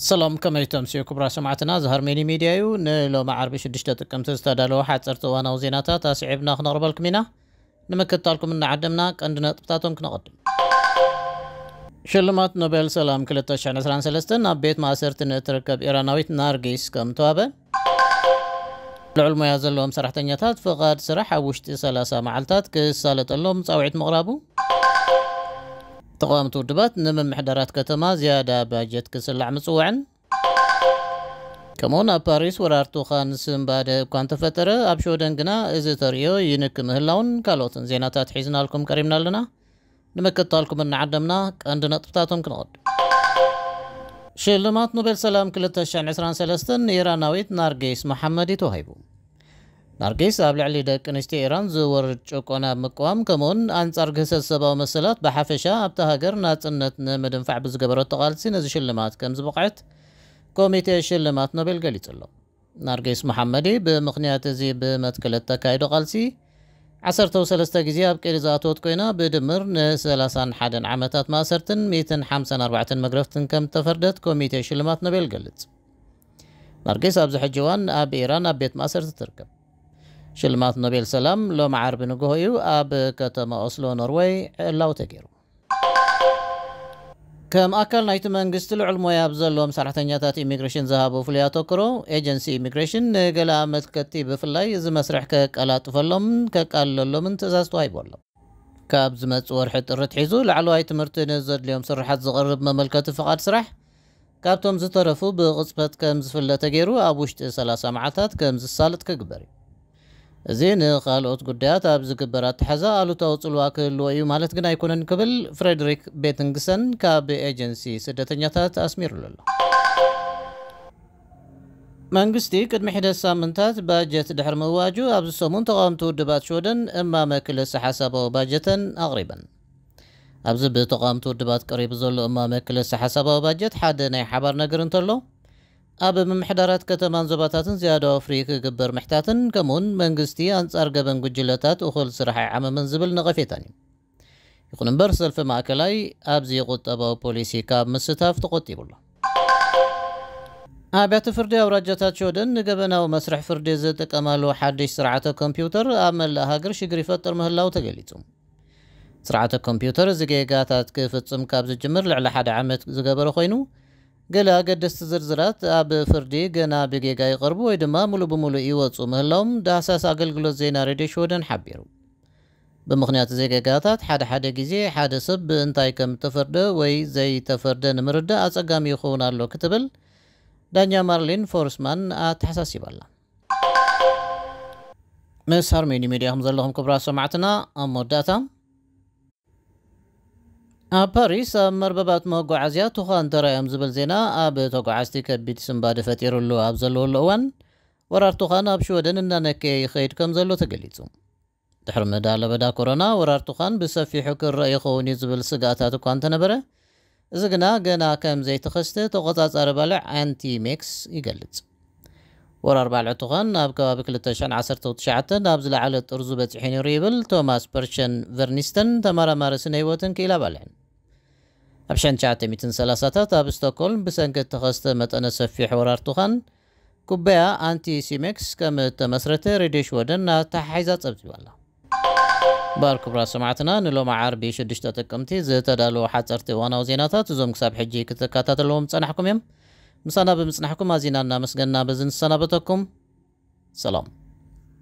ሰላም፣ ከመይ ተምስዩ ክቡራት ሰማዕትና? እዚ ሃርሜኒ ሚድያ እዩ። ንሎሚ ዓርቢ ሽዱሽተ ጥቅምቲ ዝተዳለወ ሓፀርቲ እዋናዊ ዜናታት ኣስዒብና ክነቕርበልኩም ኢና። ንምክትታልኩም እናዓደምና ቀንዲ ነጥብታቶም ክነቐድም። ሽልማት ኖቤል ሰላም ክልተ ሽሕን ዕስራን ሰለስተን ኣብ ቤት ማእሰርቲ ንእትርከብ ኢራናዊት ናርጊስ ከም ተዋበ፣ ልዑል ሞያ ዘለዎም ሰራሕተኛታት ፍቓድ ስራሕ ኣብ ውሽጢ ሰላሳ መዓልታት ክሳለጠሎም ጻውዒት ምቕራቡ፣ ተቓወምቲ ውድባት ንምምሕዳራት ከተማ ዝያዳ ባጀት ክስላዕ ምጽውዕን፣ ከምኡውን ኣብ ፓሪስ ወራር ቱኻን ስንባደ እኳ እንተፈጠረ፣ ኣብ ሽወደን ግና እዚ ተርእዮ ይንክ ምህላውን ካልኦትን ዜናታት ሒዝናልኩም ቀሪብና ኣለና። ንምክትታልኩም እናዓደምና ቀንዲ ነጥብታቶም ክንቐድም። ሽልማት ኖቤል ሰላም ክልተ ሽሕን ዕስራን ሰለስተን ንኢራናዊት ናርጌስ መሓመዲ ተዋሂቡ። ናርጌስ ኣብ ልዕሊ ደቂ ኣንስትዮ ኢራን ዝወርድ ጭቆና ብምቅዋም፣ ከምኡውን ኣንጻር ግህሰት ሰብኣዊ መሰላት ብሓፈሻ ኣብታ ሃገር ናጽነት ንምድንፋዕ ብዝገበረቶ ቃልሲ ነዚ ሽልማት ከም ዝበቕዐት ኮሚቴ ሽልማት ኖቤል ገሊጹ ኣሎ። ናርጌስ መሓመዲ ብምኽንያት እዚ ብመትከል እተካይዶ ቃልሲ ዓሰርተ ሰለስተ ግዜ ኣብ ቀይዲ ዝኣተወት ኮይና፣ ብድምር ን ሰላሳን ሓደን ዓመታት ማእሰርትን ሚእትን ሓምሳን ኣርባዕተን መግረፍትን ከም እተፈርደት ኮሚቴ ሽልማት ኖቤል ይገልጽ። ናርጌስ ኣብዚ ሕጂ እዋን ኣብ ኢራን ኣብ ቤት ማእሰርቲ ትርከብ። ሽልማት ኖቤል ሰላም ሎም ዓርቢ ንግሆ እዩ ኣብ ከተማ ኦስሎ ኖርወይ ዕላዊ ተገይሩ። ከም ኣካል ናይቲ መንግስቲ ልዑል ሞያ ኣብ ዘለዎም ሰራሕተኛታት ኢሚግሬሽን ዝሃቦ ፍሉይ ኣተኩሮ፣ ኤጀንሲ ኢሚግሬሽን ንገለ ኣመልከትቲ ብፍላይ እዚ መስርሕ ከቀላጥፈሎምን ከቃልለሎምን ትእዛዝ ተዋሂቡ ኣሎ። ካብ ዝመጽእ ወርሒ ጥሪ ኣትሒዙ ላዕለዋይ ትምህርቲ ንዘድልዮም ስርሓት ዝቐርብ መመልከቲ ፍቓድ ስራሕ ካብቶም ዝተረፉ ብቕጽበት ከም ዝፍለ ተገይሩ ኣብ ውሽጢ ሰላሳ መዓልታት ከም ዝሳለጥ ክግበር እዩ። እዚ ንኻልኦት ጉዳያት ኣብ ዝግበር ኣተሓዛ ኣሉታዊ ጽልዋ ክህልዎ እዩ ማለት ግን ኣይኮነን ክብል ፍሬድሪክ ቤትንግሰን ካብ ኤጀንሲ ስደተኛታት ኣስሚሩሉ ኣሎ። መንግስቲ ቅድሚ ሒደት ሳምንታት ባጀት ድሕሪ ምእዋጁ፣ ኣብዚ ሰሙን ተቓወምቲ ውድባት ሽወደን እማመ ክልሰ ሓሳባዊ ባጀተን ኣቕሪበን። ኣብዚ ብተቓወምቲ ውድባት ቀሪቡ ዘሎ እማመ ክልሰ ሓሳባዊ ባጀት ሓደ ናይ ሓባር ነገር እንተሎ፣ ኣብ ምምሕዳራት ከተማን ዞባታትን ዝያዳ ወፍሪ ክግበር ምሕታትን፣ ከምኡውን መንግስቲ ኣንጻር ገበን ጉጅለታት እኹል ስራሕ ኣይዓመመን ዝብል ነቐፌታን እዩ። ይኹን እምበር፣ ሰልፊ ማእከላይ ኣብዚ ቁጠባዊ ፖሊሲ ካብ ምስታፍ ተቖጢቡ ኣሎ። ኣብያተ ፍርዲ ኣውራጃታት ሽወደን ንገበናዊ መስርሕ ፍርዲ ዝጥቀማሉ ሓድሽ ስርዓተ ኮምፒውተር ኣብ መላእ ሃገር ሽግር ይፈጥር ምህላው ተገሊጹ። ስርዓተ ኮምፒውተር እዚ ጌጋታት ክፍጽም ካብ ዝጅምር ልዕሊ ሓደ ዓመት ዝገበረ ኮይኑ፣ ገለ ኣገደስቲ ዝርዝራት ኣብ ፍርዲ ገና ብጌጋ ይቐርቡ ወይ ድማ ሙሉእ ብሙሉእ ይወጹ ምህላዎም ዳህሳስ ኣገልግሎት ዜና ሬድዮ ሽወደን ሓቢሩ። ብምኽንያት እዚ ጌጋታት ሓደ ሓደ ግዜ ሓደ ሰብ ብእንታይ ከም ተፈርደ ወይ ዘይተፈርደ ንምርዳእ ኣጸጋሚ ይኸውን ኣሎ ክትብል ዳኛ ማርሊን ፎርስማን ኣተሓሳሲባላ። ምስ ሃርሜኒ ሚድያ ከም ዘለኹም ክቡራት ሰማዕትና፣ ኣብ መወዳእታ ኣብ ፓሪስ ኣብ መርበባት መጓዓዝያ ቱኻን ተራእዮም ዝብል ዜና ኣብ ተጓዓዝቲ ከቢድ ስንባደ ፈጢሩሉ ኣብ ዘለወሉ እዋን፣ ወራር ቱኻን ኣብ ሽወደን እናነከየ ይኸይድ ከም ዘሎ ተገሊጹ። ድሕሪ ምዳ ለበዳ ኮሮና፣ ወራር ቱኻን ብሰፊሑ ክረአ ይኸውን እዩ ዝብል ስግኣታት እኳ እንተነበረ፣ እዚ ግና ገና ከም ዘይተኸስተ ተቖጻጻሪ ባልዕ ኣንቲ ሜክስ ይገልጽ። ወራር ባልዕ ቱኻን ኣብ ከባቢ ክልተ ሽሕን ዓሰርተ ትሽዓተን ኣብ ዝለዓለ ጥርዙ በጺሑ ነይሩ ይብል ቶማስ ፐርሸን ቨርኒስተን፣ ተመራማሪ ስነ ህይወትን ክኢላ ባልዕን። ኣብ ሽሕን ትሽዓተ ሚእትን ሰላሳታት ኣብ ስቶክሆልም ብሰንኪ እተኸስተ መጠነ ሰፊሕ ወራር ቱኻን፣ ኩባያ ኣንቲ ሲሜክስ ከም እተመስረተ ሬድዮ ሽወደን ኣተሓሒዛ ጸብጺባ ኣላ። እምበኣር ክቡራት ሰማዕትና፣ ንሎሚ ዓርቢ ሽዱሽተ ጥቅምቲ ዝተዳለዉ ሓጸርቲ እዋናዊ ዜናታት እዞም ክሳብ ሕጂ ክትከታተልዎም ዝጸናሕኩም እዮም። ምሳና ብምጽናሕኩም ኣዚና እናመስገንና በዚ ንሰናበተኩም። ሰላም።